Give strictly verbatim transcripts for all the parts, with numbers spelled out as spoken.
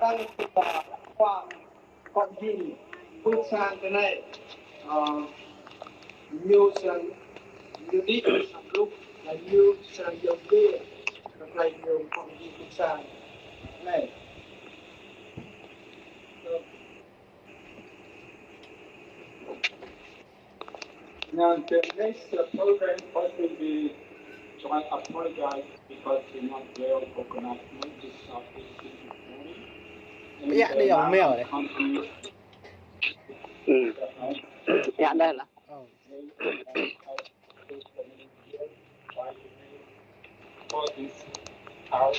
Tăng kơ ta khua kong jing pŭk sang kơ anai. Ơ, ñu sang, ñu đĭ sang lŭk, laih ñu sang yong dê, kơ tơlơi ñu kong jing pŭk sang anai. Now, the next, uh, program, first will be, so I apologize because we're not well organized. This is our fifteen this morning. And, uh, now I'm continuing. Ơ. Ơ.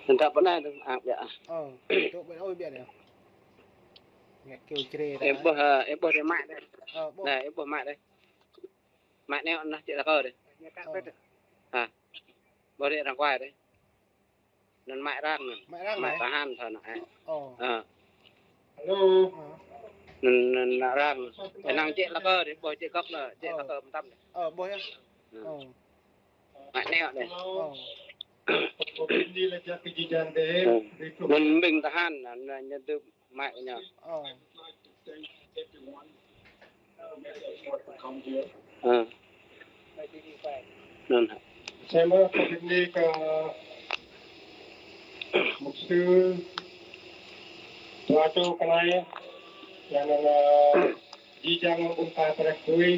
Anŭn ta pơnai dơ̆ng, ang biă. Ơ, tŭ ƀơi ơi biă anai. Ngă kơyâo čre ta. Ih ƀuh, ih ƀuh dê mă dê. Ơ, ƀuh. Nă, ih ƀuh mă dê. Mă neo anŭn čĕ ta kơ dê. Ơ. Ha. Ƀuh dê arăng kuai dê. Anŭn mă arăng anŭn. Mă arăng mă dê. Tahan thoi anŭn. Ơ. Ơ. Hello. Ơ. Anŭn, anŭn arăng. Ơ. Năng čĕ ta kơ dê, ƀuh čĕ gŏk lĕ, čĕ ta kơ mơtam dê. Ơ, ƀuh yơh. Ơ. Ơ. Mă neo dê. Ơ. Anŭn ƀing tahan, anŭn ñu tŭ mă ñu. Ơ. Ơ. Anŭn hă. Sem ƀing ni kơ mục sư Dua Čô Kơnai, yang anŭn, ơ, jih jang ƀing ta prăk kui,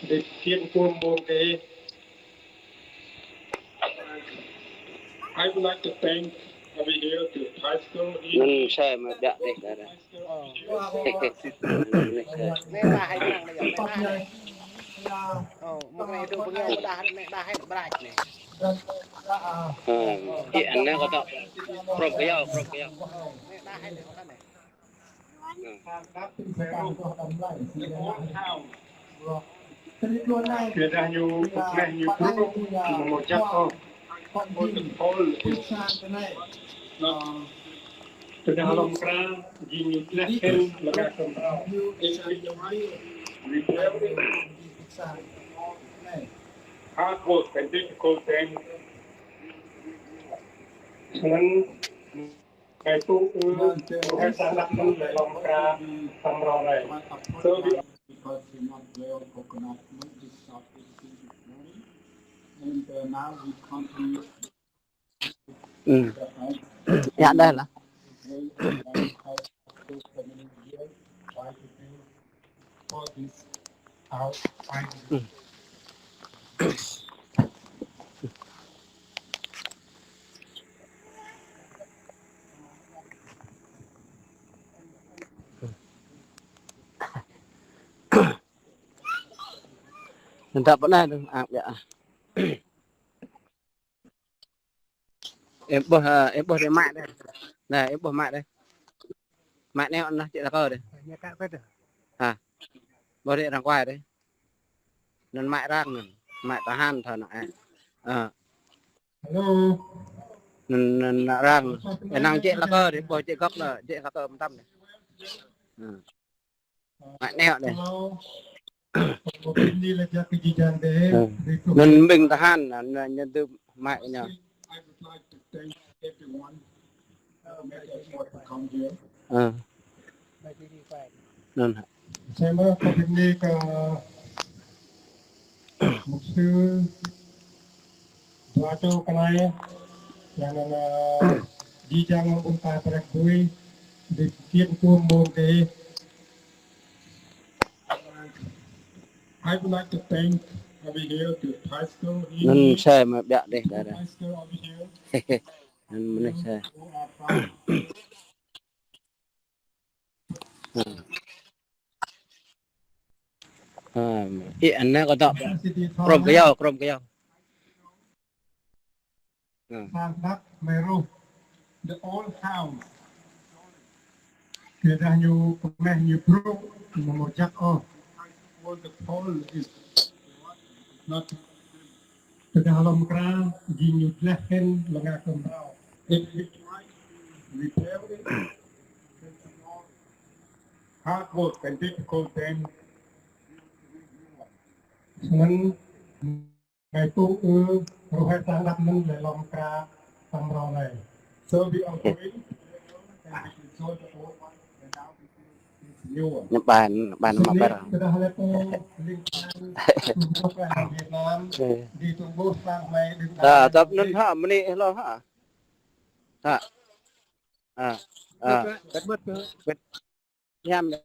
di kiet kuôm ƀong kơ ih. I would like to thank over here to Thai School in Anŭn sai mă biă dê, dara. Ơ. Anŭn sai. Anai ta hai năng anai, anai ta hai. Ơ, mơ̆ng anai tŭ ƀing ñu pơdah, anai ta hai brăk anai. Ơ, ih anai kơ ta. Prong kơ yơh, prong kơ yơh. Ơ, anai ta hai anai, anai. Kơ dah ñu, kơ dah ñu brŭk, ñu mă čăp ôh. Ơ, tơdah lŏm kra, jing ñu dleh hĭn, lơngah kơ mrâo. It's a hard work and difficult thing. Snăn, Kơ tŭ ư, kơ sa lăp mơ̆n lĕ lŏm kra tăm rô anai. So the Ơ. Yă, đeh lah. Anŭn ta pơnai dơ̆ng, ang biă. Ih ƀuh, ơ, ih ƀuh dê mă dê. Nă, ih ƀuh mă dê. Mă neo anŭn čĕ ta kơ dê. Ha. Ƀuh dê arăng kuai dê. Anŭn mă arăng anŭn. Mă tahan thoi anŭn. Ơ. Hello. Anŭn, anŭn arăng. Ơ, năng čĕ ta kơ dê, ƀuh čĕ gŏk lĕ, čĕ ta kơ mơtam dê. Ơ. Mă neo dê. Ơ. Anŭn ƀing tahan, anŭn ñu tŭ mă ñu. Ơ. Anŭn hă. Sem ƀing ni kơ mục sư Dua Čô Kơnai, yang anŭn, ơ, jih jang ƀing ta prăk kui, di kiet kuôm ƀong kơ ih. I would like to thank over here to Thai School in Anŭn sai mă biă dê, dara. Thai School over here. Anŭn mơnuih sai. Ơ. Ơ, ih anai kơ ta. Krôm kơ yơh, krôm kơ yơh. Ơ. Sang Dak Meru, the old house. Kơ dah ñu kơmeh ñu brŭk, ñu mă čăp ôh. All the pole is not Tơdah lŏm kra, jing ñu dleh hĭn lŏm ngă kơ mrâo. Hard work and difficult things. Snăn ngày tu ư ruh hai sang đap năn lĕ lŏm kra tâm rô anai. So we are going and we can show the old one and now we can continue. Ñu ƀan, ƀan mă ƀar. Tơdah lĕ pô ling tang tu mrô kơ Việt Nam, đi tu ƀuh sang mai đing ta. Tăp năn hă, mơni ih lŏ hă. Hă. Hă. Hă. Hiam ya.